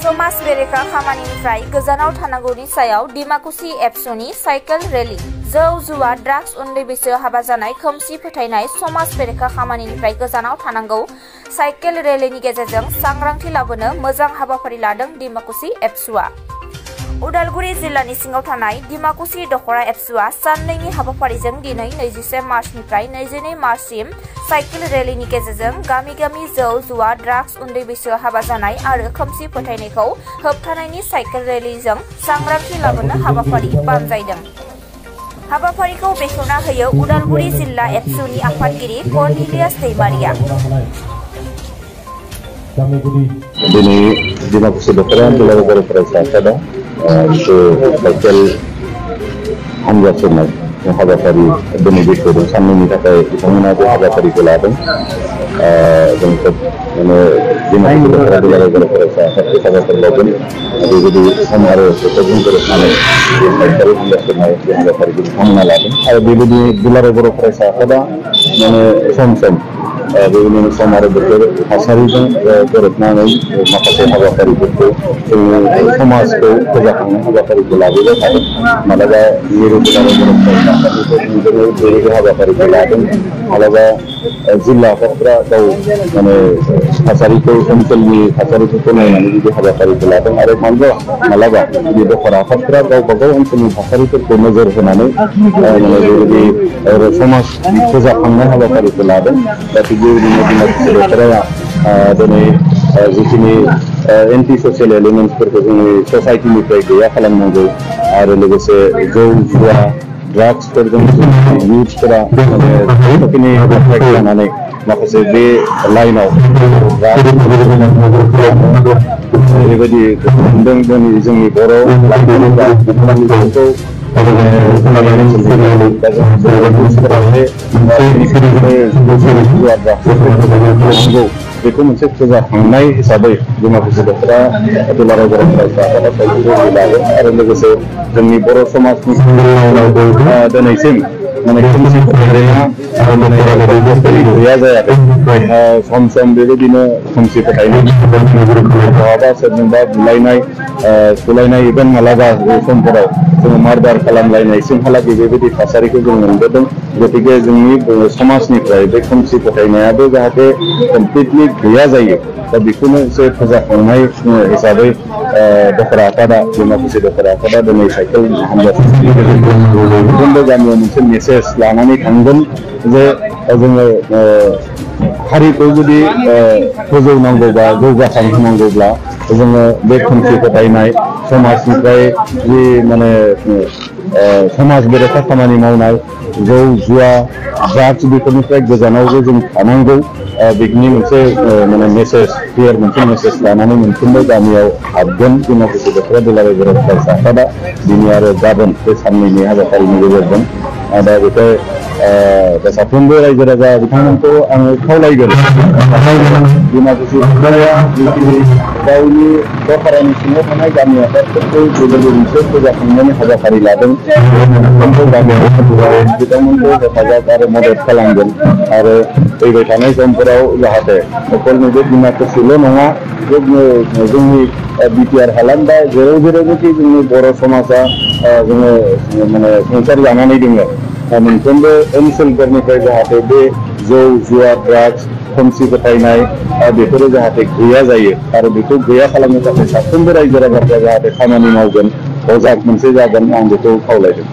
समाज बेरेखा खामानिनिफ्राय गोजानाव थानांगौनि सायाव डिमाकुसि एबसुनि साइकेल रेली। जौ जुवा ड्राग्स उन्दै बैसो हाबा जानाय खोमसि फोथायनाय समाज बेरेखा खामानिनिफ्राय गोजानाव थानांगौ साइकेल रेलीनि गेजेरजों सांग्रांथि लाबोनो मोजां हाबाफारि लादों डिमाकुसि एबसुआ। उदालगुरि जिल्लानि सिङाव थानाय डिमाकुसि दखरा एबसुआ साननैनि हाबाफारिजों दिनै 21 मार्चनिफ्राय 22 मार्चसिम साइकेल रेलीनि गेजेरजों गामि गामि जौ जुवा ड्राग्स उन्दै बैसो हाबा जानाय आरो खोमसि फोथायनायखौ होबथानायनि साइकेल रेलीजों सांग्रांथि लाबोनो हाबाफारि बानजायदों। हाबाफारिखौ बेखेवना होयो उदालगुरि जिल्ला एबसुनि आफादगिरि कर्नेलियास दैमारिया। दिनै डिमाकुसि दखरा ओनसोलाव बर' फरायसाफोरा साइकेल हानजा खुरनाय हाबाफारि दिनै बेखेवदों। साननैनि थाखाय बिथांमोना बे हाबाफारिखौ लादों। जों खोब डिमाकुसि दखरा दुलाराय बर' फरायसा आफादखौ साबायखर बावगोन। बेबायदि सम आरो बोथोरजों गोरोबनानै बे साइकेल हानजा खुरनाय बे हाबाफारिखौ बिथांमोना लादों आरो बेबायदि दुलाराय बर' फरायसा आफादा सम सम बेबायदिनो सम आरो बोथोर थासारिजों गोरोबनानै माखासे हाबाफारिफोरखौ जोंनि समाजखौ फोजाखांनाय हाबाफारिखौ लाबोबाय थादों। मालाबा मिरु दुलाराय बर' फरायसा आफादनिफ्राय बेबायदि हाबाफारिखौ लादों। मालाबा जिल्ला आफादफ्रा गाव थासारिखौ ओनसोलनि थासारिफोरखौ नायनानै बिदि हाबाफारिखौ लादों आरो मालाबा बे दखरा आफादफ्रा गावबा गाव ओनसोलनि थासारिफोरखौ नोजोर होनानै बेबायदि समाज फोजाखांनाय हाबाफारिखौ लादों। दा थिग बेबायदिनो डिमाकुसि दखराया दिनै जिखिनि एन्टि ससियेल एलिमेन्ट्सफोरखौ जोंनि ससाइटिनिफ्राय गैया खालामनांगौ आरो लोगोसे जौ जुवा ड्राग्सफोरजों इयुथफोरा जिखिनि एट्रेक्ट जानानै माखासे बे लाइनाव ओरैबायदि मोनदों जोंनि बर' लाइमोनफोरखौ बेखौ मोनसे फोजाखांनाय हिसाबै डिमाकुसि दखरा दुलाराय बर' फरायसा आफादा साइकेल रेली लागोन आरो लोगोसे जोंनि बर' समाजनि दिनैसिम खोमसि फोथायनाया गैया जायाखै। सम सम बेबायदिनो खोमसि फोथायनाय बहाबा सोरजोंबा बुलायनाय सुलायनाय इभेन मालाबा समफोराव जोङो मार्डार खालामलायनायसिमहालागै बेबायदि थासारिखौ जों मोनबोदों। गतिके जोंनि समाजनिफ्राय बे खोमसि फोथायनायाबो जाहाथे कमप्लिटलि गैया जायो। दा बेखौनो एसे फोजाखांनाय हिसाबै दखरा आफादा डिमाकुसि दखरा आफादा दिनै साइकेल हानजा मोनफ्रोमबो गामियाव मोनसे मेसेज लानानै थांगोन जे जोङो हारिखौ जुदि फोजौनांगौबा जौगाखांहोनांगौब्ला जोङो बे खोमसि फोथायनाय समाजनिफ्राय जि समाज बेरेखा खामानि मावनाय जौ जुवा ड्राग्स बेफोरनिफ्राय गोजानावबो जों थानांगौ। बेनि मोनसे मेसेज क्लियार मोनसे मेसेज लानानै मोनफ्रोमबो गामियाव हाबगोन डिमाकुसि दखरा दुलाराय बर' फरायसा आफादा दिनै आरो गाबोन बे साननैनि हाबाफारिनि गेजेरजों। दा बेखौ साफ्रोमबो रायजो राजा बिथांमोनखौ आङो खावलायगोन। डिमाकुसि दखराया जिखिनि गावनि दखरानि सिङाव थानाय गामि आफादफोरखौ बेबायदि मोनसे फोजाखांनायनि हाबाफारि लादों। बिथांमोनखौ हेफाजाब आरो मदद खालामगोन आरो फैबाय थानाय समफोराव जाहाथे अकल नैबे डिमाकुसिल' नङा जोंनि बिटिआर हालाम बा जेराव जेरावनोखि जोंनि बर' समाजा जोङो संसार जानानै दङ मोनफ्रोमबो ओनसोलफोरनिफ्राय जाहाथे बे जौ जुवा ड्राग्स खोमसि फोथायनाय बेफोरो जाहाथे गैया जायो आरो बेखौ गैया खालामनो थाखाय साफ्रोमबो रायजो राजाफ्रा जाहाथे खामानि मावगोन अजाग मोनसे जागोन आं बेखौ खावलायदों।